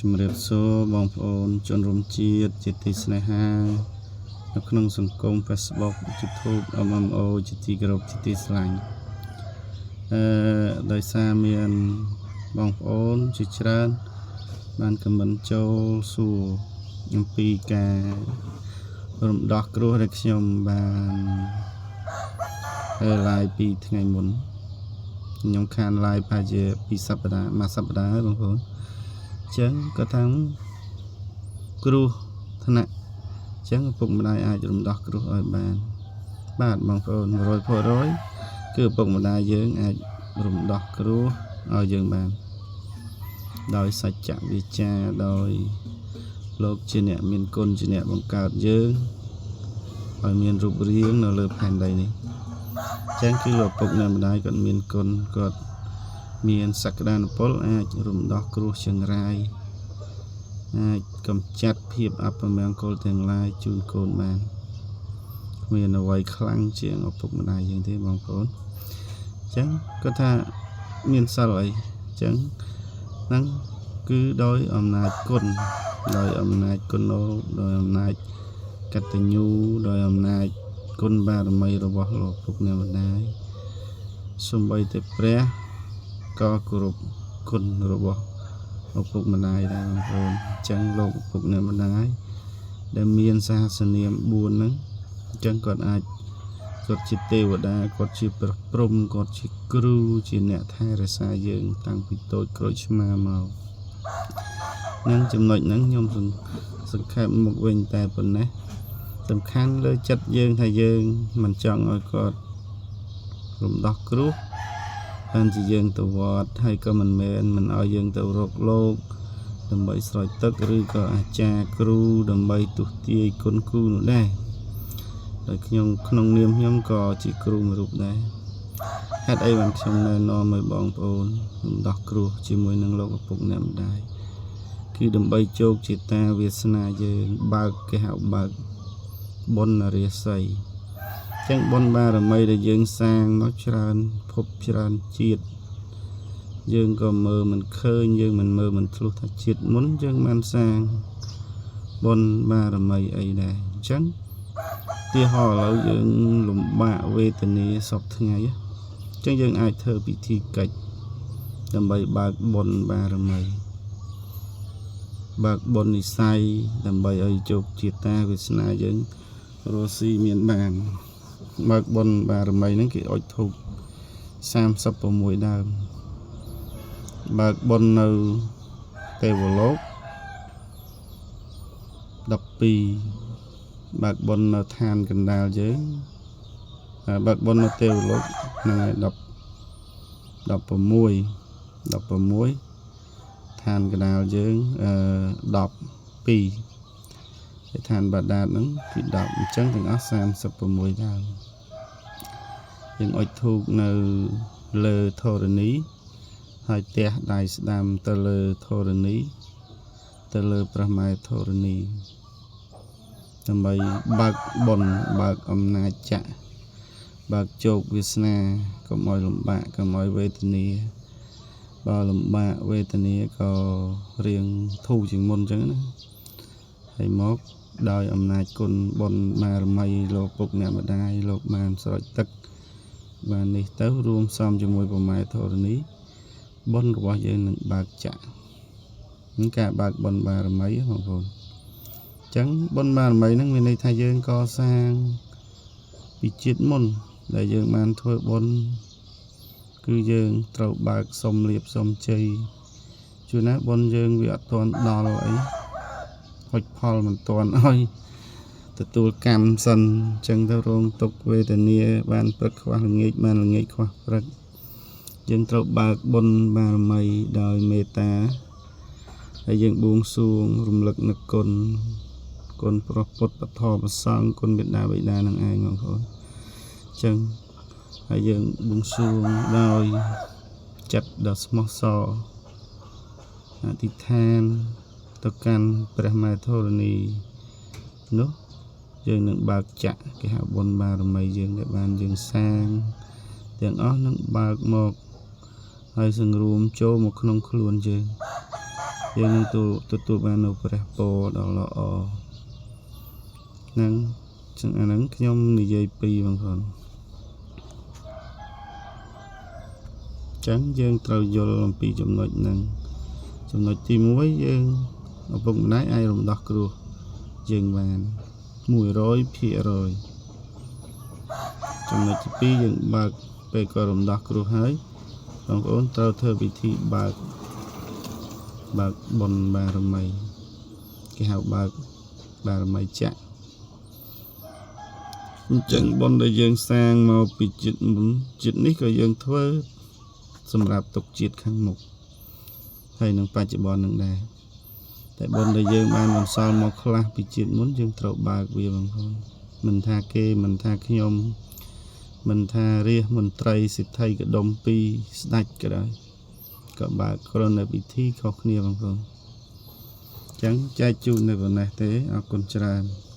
ជំរាបសួរបងប្អូនជនរួមជាតិជាទីស្នេហានៅក្នុងសង្គម Facebook YouTube MMO ជាទីគោរពជាទីស្រឡាញ់អឺដោយសារមានបងប្អូនជាច្រើនបាន comment ចូលសួរអំពីការរំដោះគ្រោះដែលខ្ញុំបាន live ពីថ្ងៃមុនខ្ញុំខាន live ប្រហែលជា2សប្តាហ៍មួយសប្តាហ៍ហើយបងប្អូនអញ្ចឹងគាត់ថាគ្រោះថ្នាក់អញ្ចឹងឪពុកម្ដាយអាចរំដោះគ្រោះឲ្យបាន បាទបងប្អូន100%គឺឪពុកម្ដាយយើងអាចរំដោះគ្រោះឲ្យយើងបាន ដោយសច្ចវាចាដោយលោកជាអ្នកមានគុណជាអ្នកបង្កើតយើងឲ្យមានរូបរាងនៅលើផែនដីនេះអញ្ចឹងគឺលោកឪពុកអ្នកម្ដាយគាត់មានគុណគាត់មានសក្តានុពលអាចរំដោះគ្រោះចង្រៃអាចកម្ចាត់ភាពអពមង្គលទាំងឡាយជូនកូនបានគ្មានអ្វីខ្លាំងជាងឪពុកម្ដាយយើងទេបងប្អូនអញ្ចឹងគាត់ថាមានសិលអីអញ្ចឹងហ្នឹងគឺដោយអំណាចគុណដោយអំណាចគុណដោយអំណាចកតញ្ញូដោយអំណាចគុណបារមីរបស់លោកឪពុកអ្នកម្ដាយសំបីតែព្រះក៏គោរពគុណរបស់ឪពុកម្ដាយដែរបងប្អូនអញ្ចឹងលោកឪពុកអ្នកម្ដាយដែលមានសហសនាម4ហ្នឹងអញ្ចឹងគាត់អាចគាត់ជាទេវតាគាត់ជាព្រះព្រហ្មគាត់ជាគ្រូជាអ្នកថែរក្សាយើង តាំងពីតូចក្រូចឆ្មាមកនឹងចំណុចហ្នឹងខ្ញុំសង្ខេបមកវិញតែប៉ុណ្ណេះសំខាន់លើចិត្តយើងថាយើងមិនចង់ឲ្យគាត់រំដោះគ្រោះបានជាយើងទៅវត្តហើយក៏មិនមែនមិនឲ្យយើងទៅរកលោកដើម្បីស្រោចទឹកឬក៏អាចារ្យគ្រូដើម្បីទស្សន៍ទាយគុណគូនោះដែរដោយខ្ញុំក្នុងនាមខ្ញុំក៏ជាគ្រូមួយរូបដែរហេតុអីបានខ្ញុំណែនាំឲ្យបងប្អូនរំដោះគ្រោះជាមួយនឹងលោកឪពុកអ្នកម្ដាយគឺដើម្បីជោគជតាវាសនាយើងបើកគេហៅបើកបុណ្យរាសីចឹងបុណ្យបារមីដែលយើងសាងមកច្រើនភពច្រើនជាតិយើងក៏មើលមិនឃើញយើងមិនមើលមិនធ្លុះថាជាតិមុនយើងបានសាងបុណ្យបារមីអីដែរអញ្ចឹងទីហោឥឡូវយើងលំបាកវេទនាសពថ្ងៃអញ្ចឹងយើងអាចធ្វើពិធីកិច្ចដើម្បីបើកបុណ្យបារមីបើកបុណ្យនិស័យដើម្បីឲ្យជោគជាតាវាសនាយើងរស់ស៊ីមានបានបើកបុណ្យបារមីហ្នឹងគេអុជធូប36ដើមបើកបុណ្យនៅទេវលោក12បើកបុណ្យនៅឋានកណ្ដាលយើងបើកបុណ្យនៅទេវលោកហ្នឹងហើយ10 16 16ឋានកណ្ដាលយើងអឺ12ហើយឋានបាដាតហ្នឹងគឺ10អញ្ចឹងទាំងអស់36ដើមយើងអុជធូបនៅលើធរណីហើយទះដៃស្ដាំទៅលើធរណីទៅលើព្រះម៉ែធរណីដើម្បីបើកបុណ្យបើកអំណាចចក្របើកជោគវាសនាកុំឲ្យលំបាកកុំឲ្យវេទនាបើលំបាកវេទនាក៏រៀងធូរជាងមុនអញ្ចឹងណាហើយមកដោយអំណាចគុណបុណ្យបារមីលោកពុកអ្នកម្ដាយលោកបានស្រោចទឹកបាននេះទៅរួមផ្សំជាមួយប្រម៉ែធរណីបុណ្យរបស់យើងនឹងបើកចក្រនឹងការបើកបុណ្យបារមីបងប្អូនអញ្ចឹងបុណ្យបារមីហ្នឹងមានន័យថាយើងកសាងពីជាតិមុនដែលយើងបានធ្វើបុណ្យគឺយើងត្រូវបើកសុំលៀបសុំជ័យជួនណាបុណ្យយើងវាអត់ទាន់ដល់អីហុចផលមិនទាន់ឲ្យទទួលកម្មសិនអញ្ចឹងទៅរងទុក្ខវេទនាបានព្រឹកខ្វះល្ងាចបានល្ងាចខ្វះព្រឹកយើងត្រូវបើកបុណ្យបារមីដោយមេត្តាហើយយើងបួងសួងរំលឹកនឹកគុណគុណព្រះពុទ្ធពធប្រសង្ឃគុណមេដាបិតានឹងឯងបងប្អូនអញ្ចឹងហើយយើងបួងសួងដោយចិត្តដ៏ស្មោះសរអធិដ្ឋានទៅកាន់ព្រះម៉ែធរណីនោះយើងនឹងបើកចក្រគេហៅបុណ្យបារមីយើងដែលបានយើងសាងទាំងអស់នឹងបើកមកហើយសង្រួមចូលមកក្នុងខ្លួនយើង យើងនឹងទទួលបាននូវព្រះពរដ៏ល្អនឹងចឹងអាហ្នឹងខ្ញុំនិយាយពីបងប្អូនចឹងយើងត្រូវយល់អំពីចំណុចហ្នឹងចំណុចទី1យើងឪពុកម្ដាយអាចរំដោះគ្រោះយើងបាន100%ចំណុចទី2យើងបើកពេលក៏រំដោះគ្រោះហើយបងប្អូនត្រូវធ្វើពិធីបើកបើកបុណ្យបារមីគេហៅបើកបារមីចក្រអញ្ចឹងបុណ្យដែលយើងសាងមកពីជាតិមុនជាតិនេះក៏យើងធ្វើសម្រាប់ទុកជាតិខាងមុខហើយនឹងបច្ចុប្បន្ននឹងដែរតែបុណ្យដែលយើងបានបន្សល់មកខ្លះពីជាតិមុនយើងត្រូវបើកវាបងប្អូនមិនថាគេមិនថាខ្ញុំមិនថារាជមន្ត្រីសិទ្ធិកដុំពីស្ដេចក៏ដោយក៏បើកគ្រាន់តែពិធីខុសគ្នាបងប្អូនអញ្ចឹងចែកជូននៅប៉ុណ្ណេះទេអរគុណច្រើន។